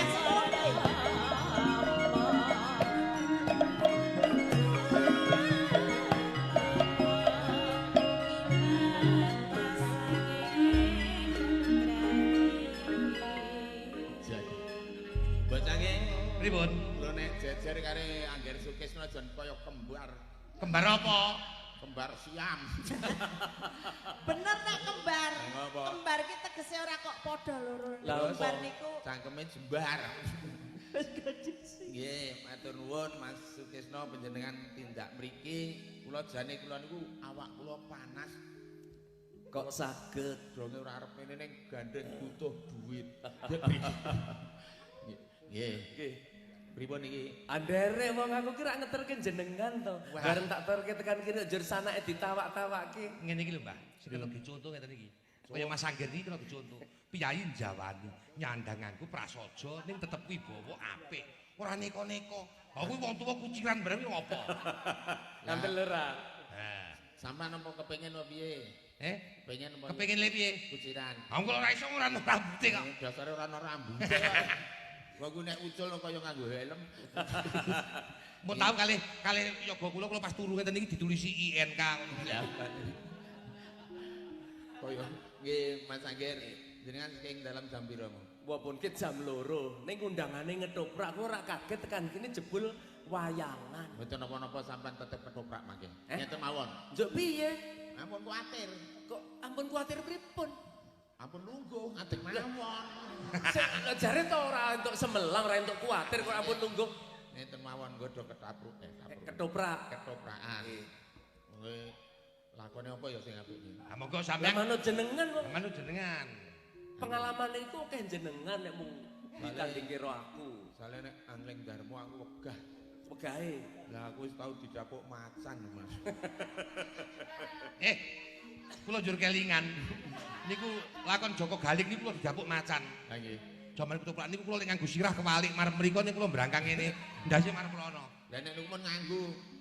Pripun? Kula nek jejer karo Angger Sukisno jan kaya kembar. Kembar apa? Kembar siam. Bener tak kembar? Kembar ki tegese ora kok padha loro. Kembar niku cangkeme jembar. Wis gadis. Nggih, matur nuwun Mas Sukisno panjenengan tindak mriki. Kula jane kula niku awak kula panas. Kok saged dronge ora arep ngene ning gandeng butuh duit. Nggih. Nggih. Pripun iki? Andere wong aku ki rak ngeterke jenengan to. Bareng tak terke tekan kene njur sanake ditawak-tawake. Ngene iki lho, Mbah. Sing kena dicontoh ngeten iki. Kaya Mas Angger iki kena dicontoh. Piyayi njawani nyandang nganggo prasaja ning tetep wibawa apik. Ora neko-neko. Ha kuwi wong tuwa kuciran bareng kuwi apa? Ngantel ora. Ha. Sampeyan apa kepengin apa piye? Eh? Pengen apa? Kepengin le piye? Kuciran. Ha kok ora iso ora ono rambute kok. Dasare ora ono rambute. Wong ku nek ucul kaya nganggo helm. Mbok tau kalih kalih yoga kula kula pas turu ngeten iki ditulisi INK ngono. Kaya nggih Mas Angger, jenengan saking dalam jam pira mau? Walaupun ke jam 2, ning undangane ngetoprak aku ora kaget tekan kene jebul wayangan. Mboten napa-napa sampean tetep ketoprak mangke. Ngeten mawon. Njuk piye? Ampun kuwatir. Kok ampun kuwatir pripun? Ampun lungguh, ngadeg mawon. Lah jare to ora entuk semelang, ora entuk kuwatir kok ampun lungguh. Ngeten mawon nggodho ketapruk ketoprak. Ketoprakan. Nggih. Lakone apa ya sing apik iki? Ha monggo sampean. Lah manut jenengan kok. Manut jenengan. Pengalaman iku akeh jenengan nek mung ditandingke karo aku. Sale nek Angling Darmo aku wegah. Wegahe. Lah aku wis tau didapuk macan, Mas. Kula njur kelingan. Niku lakon Joko Galik niku kula didapuk macan. Ha nggih. Jaman ketoprak niku kula lek nganggo sirah kewalik marep mriku niku kula mbrangkang ngene, ndase marep rono. Lah nek niku mun nganggo.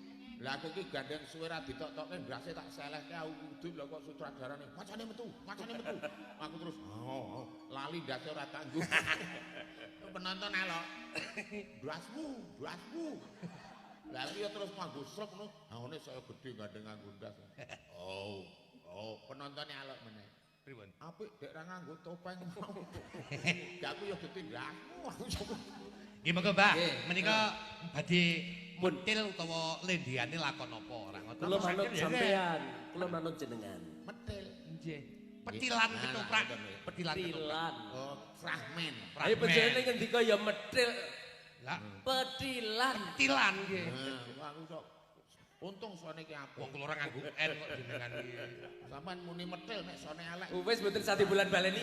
Lah aku iki gandeng suwe ra ditok-tokke ndase tak selehke aku kudu lho kok sutradarane macane metu, macane metu. Aku terus oh, lali ndase ora tangguh. Penonton alok. Ndasmu, ndasmu. Lah aku ya terus nganggo srep ngono, ha saya gedhe gandeng nganggo ndas. Oh. Oh, penontonnya alok meneh. Pripun? Apik dek ra nganggo topeng mau. Gak aku ya gedhe ndasmu. Nggih monggo, Mbah. Menika badhe mentil utawa lendhane lakon apa ora ngoten. Kula manut sampean, kula manut jenengan. Metil. Nggih. Petilan ketoprak, petilan ketoprak. Oh, fragmen. Ayo panjenengan ngendika ya metil. Lah, petilan. Petilan nggih. Aku kok untung sone iki apik. Wong kula ora nganggo N kok jenengan iki. Sampeyan muni metil nek sone elek. Wis mboten sati bulan baleni.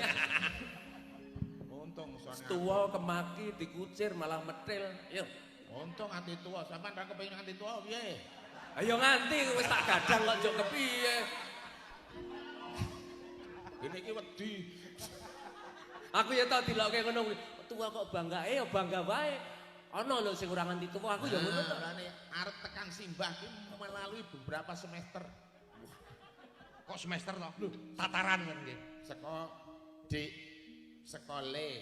Untung sone. Tuwa kemaki dikucir malah metil. Yo. Untung nganti tuwa, sampean ra kepengin nganti tuwa piye? Ayo nganti wis tak gadang kok njuk kepiye. Ini iki wedi. Aku ya tau dilokke ngono kuwi. Tuwa kok bangga, ya bangga wae. Ana lho sing ora nganti tuwa, aku ya ngono to. Mulane arep tekan simbah ki melalui beberapa semester. Kok semester to? Lho, tataran kan nggih. Saka Dik, saka Le,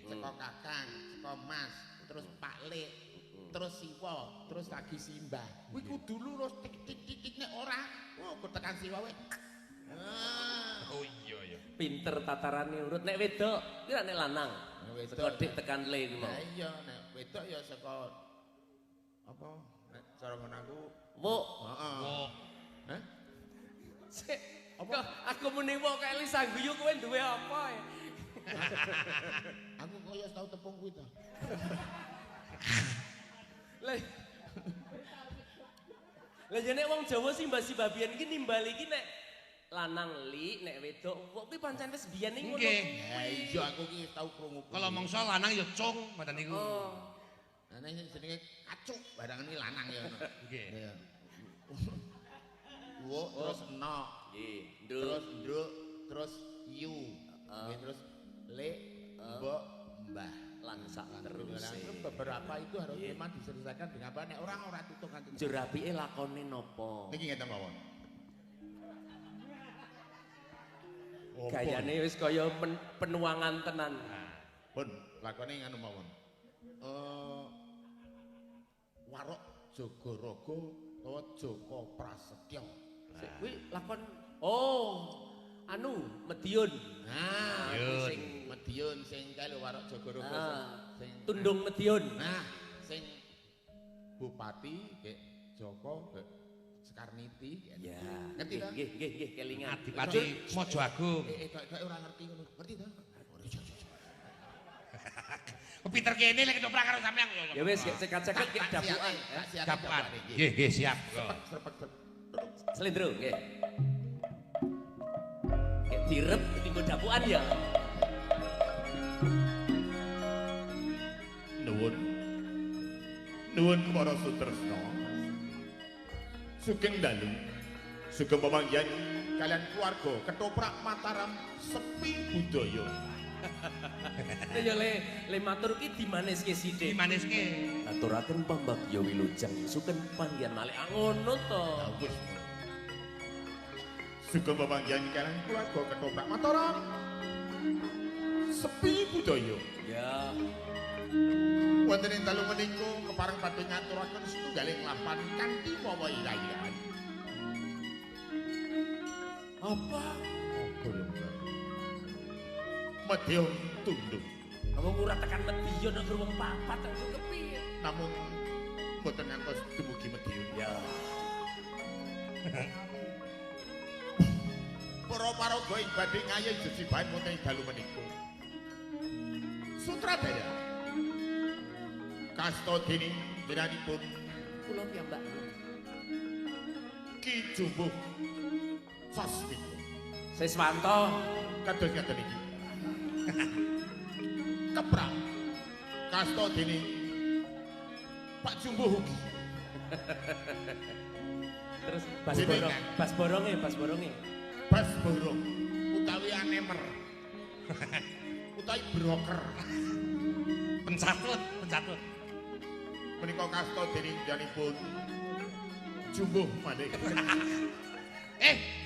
saka Kakang, saka Mas, terus Pak Le, terus Siwa, terus lagi simbah. Kuwi kudu lurus tik tik tik tik nek ora, oh tekan siwa wae. Oh iya ya. Pinter tatarane urut nek wedok, kuwi nek lanang. Saka dik tekan le kuwi mau. Lah iya nek wedok ya saka apa nek cara ngono aku wuk. Heeh. Wuk. Hah? Sik, apa aku muni wuk kok Elisa guyu kowe duwe apa ya? Aku kok ya tau tepung kuwi ta. Lah lah ya nek wong Jawa sing mbasi babian iki nimbali iki nek lanang li, nek wedok wuk kuwi pancen wis biyen ning ngono. Nggih. Ha iya aku ki tau krungu. Kalau mangsa lanang ya cung ngoten niku. Oh. Lah nek jenenge kacuk barang ini lanang ya ngono. Nggih. Iya. Wuk terus enok. Nggih, nduk. Terus nduk, terus yu. Nggih terus lek, mbok, mbah. Lan sak terus. Beberapa itu harus memang diselesaikan dengan apa nek orang ora tutuk kan. Njur apike lakone napa? Niki ngeten mawon. Gayane wis kaya penuangan tenan. Pun lakone nganu mawon. Warok Jogorogo utawa Joko Prasetyo. Sik kuwi lakon oh anu Medion. Nah, sing Medion sing kae lho Warok Jogorogo sing Tundung Medion. Nah, sing bupati gek Joko gek Sekarniti. Ya, ngerti ta? Nggih, nggih, nggih, kelingan. Adipati Mojo Agung. Tok ora ngerti ngono. Ngerti ta? Pinter kene lek ketoprak karo sampean. Ya wis, gek cekat-ceket gek dapukan. Dapukan. Nggih, nggih, siap. Serpek. Slendro, nggih. Gek direp tinggo dapukan ya. Nuwun. Nuwun para sutresna. Sugeng dalu. Sugeng pemanggihan kalian keluarga ketoprak Mataram sepi budaya. Ya le matur ki dimaniske sithik. Dimaniske. Aturaken pambagya wilujeng sugeng panggihan malih ngono to. Wis. Sugeng pemanggihan kalian keluarga ketoprak Mataram sepi budaya. Ya. Wonten ing dalu menika kepareng badhe ngaturaken setunggaling lapan kanthi mawa ira-iraan. Apa? Apa ya, Mbak? Medion tunduk. Wong ora tekan Medion nek wong papat langsung kepiye? Namung mboten ngantos dumugi Medion. Ya. Para paraga ing badhe ngayahi jejibahan wonten ing dalu menika. Sutradara kasta dening jenenganipun kula piyambak Ki Jumbuh Sasmito Siswanto kados ngaten iki. Keprak kasta dening Pak Jumbuh ugi. Terus bas borong, bas boronge, bas boronge. Bas borong utawi anemer. Utawi broker. Pencatut, pencatut. Menika kasta dening janipun Jumbuh malih.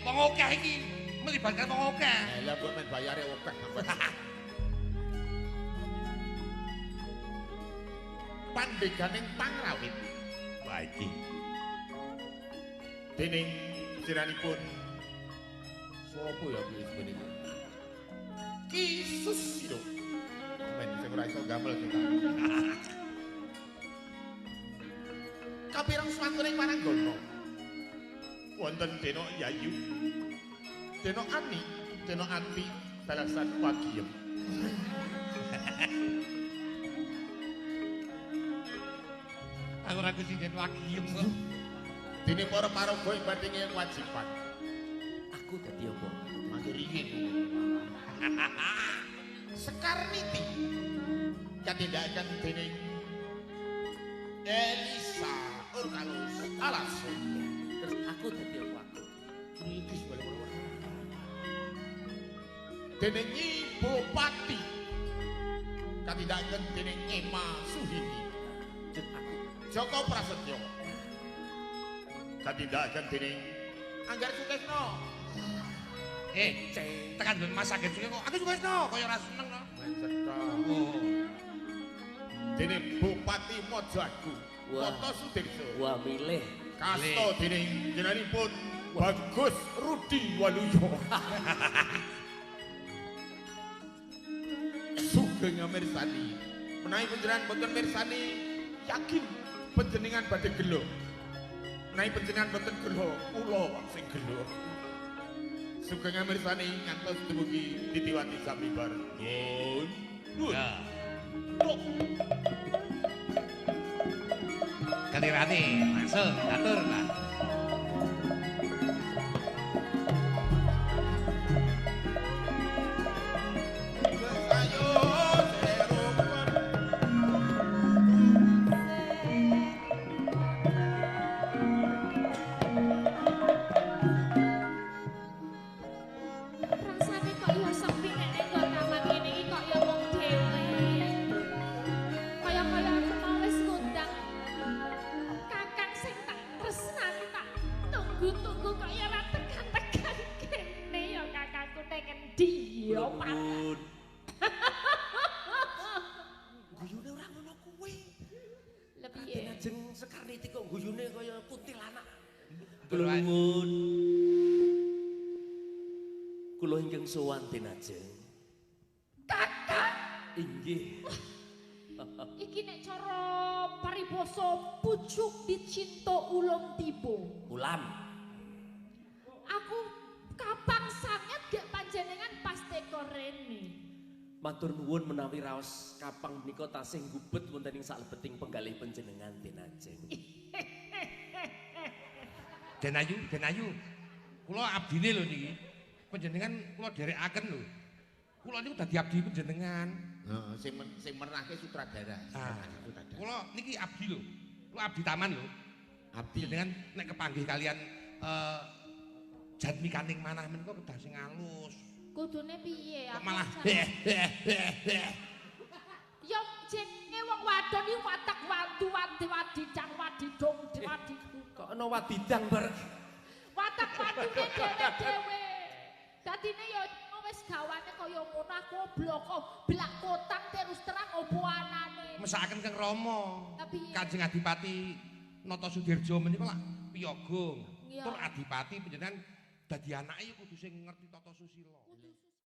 Wong akeh iki melibatkan wong akeh. Lah mbok men bayare akeh sampean. Pandheganing pangrawit. Wah iki. Dening jiranipun sapa ya kuwi sebenarnya? Ki Susilo. Men sing ora iso gamel kita. Kapirang swantening Paranggana. Wonten Dena Yayu, Dena Ani, Dena Ati, balasan Wagiyem. Aku ora kusinden Wagiyem kok. Dene para paraga ing badhe kewajiban. Aku dadi apa? Mangke riyin. Sekarniti katindakaken dening Elisa Urkalus Alaso. Terus aku dadi apa aku? Kritis boleh-boleh. Dening Nyi Bupati katindakaken dening Ema Suhini. Aku Joko Prasetyo katindakaken dening Anggar Sukesno. Tekan nggon Mas Anggar Sukesno kok aku Sukesno kaya ora seneng to. Oh. Dening Bupati Mojoagung, Wah. Kota Sudirjo. Wah milih. Kasta dening jenenganipun Bagus Rudi Waluyo. Sugeng mirsani. Menawi panjenengan boten mirsani, yakin panjenengan badhe gelo. Menawi panjenengan boten gelo, kula sing gelo. Sugeng mirsani ngantos dumugi titiwati sami bareng. Nuwun. Ya. Kelirane langsung atur, Pak. Rasane kok ya sepi nek ning nggon taman ngene iki kok ya wong dhewe. Kaya-kaya aku mau wis ngundang kakang sing tak tresnani tak tunggu-tunggu kok ya ora tekan-tekan kene ya kakangku ning endi ya Pak. Nuwun. Guyune ora ngono kuwi. Lha piye? Ajeng Sekarniti kok guyune kaya kuntilanak. Kula nuwun. Kula ingkang sowan Den Ajeng. Kakang, Inggih. iki nek cara paribasa pucuk dicinta ulung tiba. Ulam. Aku kapang sanget gek panjenengan pas teko rene. Matur nuwun menawi raos kapang menika tasih gubet wonten ing salebeting penggalih panjenengan Den Ajeng. Den Ayu, Den Ayu. Kula abdine lho niki. Panjenengan kula dherekaken lho. Kula niku dadi abdi panjenengan. Heeh, sing mernahke sutradara. Ah. Sutradara. Kula niki abdi lho. Kula abdi taman lho. Abdi. Panjenengan nek kepanggih kalian jatmikaning manah menika kedah sing alus. Kudune piye Kok aku malah jan- Ya jenenge wong wadon iki watak wandu wandi wadidang wadidong wadidung. Kok ana wadidang bareng. Watak wadune dhewe-dhewe. Dadine ya wis gawane kaya ngono aku bloko blak kotang terus terang opo anane. Mesakaken Kang Rama. Lah piye? Kanjeng Adipati Nata Sudirjo menika lak piyaga. Iya. Tur adipati panjenengan dadi anake ya kudu sing ngerti tata susila. Kudu